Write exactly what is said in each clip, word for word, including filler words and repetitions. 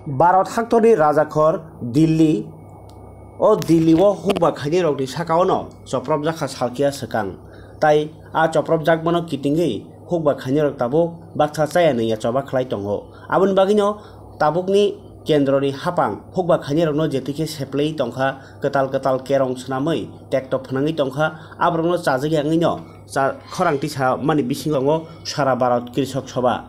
Bharat haktorni rajakhor Delhi, o Delhi o hukba khainai rokni saka ono chopropjak kha salkiya swkang. Tai a chopropjakmano kitingwi hukba khainai rok tabuk baksa chaya nungya choba khlai tongo. Aboni bagwino tabukni kendroni hapang hukba khainai rokno jetikhe seplai tongkha, kwtal kwtal kerong swnamwi tekto phwnangwi tongkha, aborokno chajak yangwino cha-, khorang tisa mani bisingo tongo sara Bharat Krishok Sabha.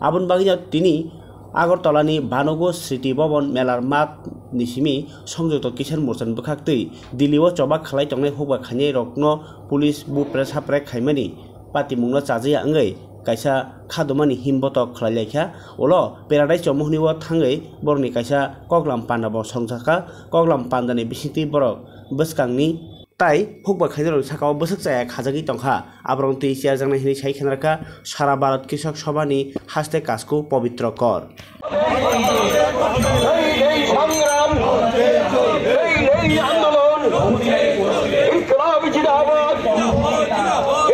Aboni bagwino tini Agartala ni Bhanu Ghosh Smriti Bhavan melar mat ni simi Sanjukta Kisan Morcha ni bwkhak twi Delhi o choba khlai tongnai hukba khainai rokno police buprek saprek khaimani patimungno chajaya wngwi kaisa khadumani himbotok khlai laikha. Ulo Paradise Chomohni o thangwi borokni kaisa koklam panda bo songjakha. Koklam panda ni bisingtwi borok bwskangni tai hukba khainai rokni saka o bwswk chaya khajagwi tongkha. Aborok twi chair jaknai hinwi sai khenarkha sara Bharat Krishok Sabha ni haste kasku Pabitra Kor. এই সংগ্রাম, এই, এই আন্দোলন, ইনকিলাব জিন্দাবাদ।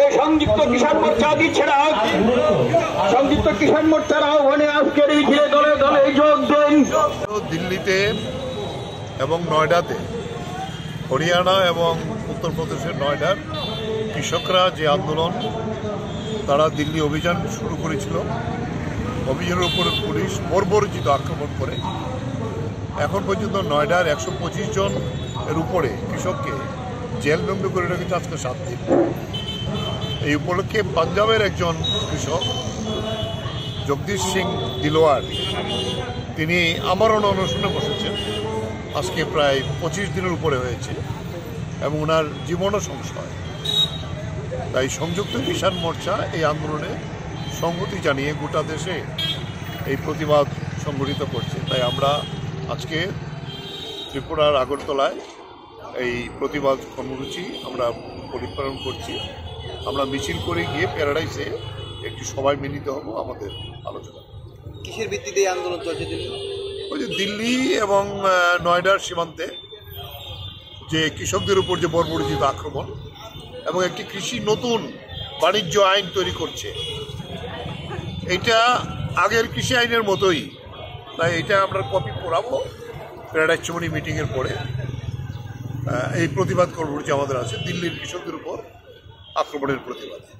এই সংযুক্ত কিষাণ মোর্চা দিচ্ছে ডাক। সংযুক্ত কিষাণ মোর্চার আহ্বানে আজকের এই মিছিলে দলে দলে যোগ দিন। দিল্লিতে এবং নয়ডাতে, হরিয়ানা এবং উত্তরপ্রদেশের নয়ডার কৃষকরা যে আন্দোলন, তারা দিল্লি অভিযান শুরু করেছিল। অভিযানের উপর পুলিশ বর্বরোচিত আক্রমণ করে এখন পর্যন্ত নয়ডার একশো পঁচিশ জন এর উপরে কৃষককে জেলবন্দি করে রেখেছে আজকে সাত দিন। এই উপলক্ষে পাঞ্জাবের একজন কৃষক জগদীশ সিং দিলোয়ার, তিনি আমরণ অনশনে বসেছেন। আজকে প্রায় পঁচিশ দিনের উপরে হয়েছে এবং ওনার জীবনও সংশয়। তাই সংযুক্ত কিষাণ মোর্চা এই আন্দোলনে সংহতি জানিয়ে গোটা দেশে এই প্রতিবাদ সংগঠিত করছে। তাই আমরা আজকে ত্রিপুরার আগরতলায় এই প্রতিবাদ কর্মসূচি আমরা পরিপালন করছি। আমরা মিছিল করে গিয়ে প্যারাডাইসে একটি সভায় মিলিত হব আমাদের আলোচনা। কিসের ভিত্তিতে এই আন্দোলন চলছে দিল্লি? ওই যে দিল্লি এবং, আহ, নয়ডার সীমান্তে যে কৃষকদের উপর যে বর্বরোচিত আক্রমণ এবং একটি কৃষি নতুন বাণিজ্য আইন তৈরি করছে, এটা আগের কৃষি আইনের মতোই। তাই এটা আমরা কপি করাবো প্যারাডাইস চৌমুহনী মিটিংয়ের পরে। আহ, এই প্রতিবাদ কর্মসূচি আমাদের আছে দিল্লির কৃষকদের উপর আক্রমণের প্রতিবাদে।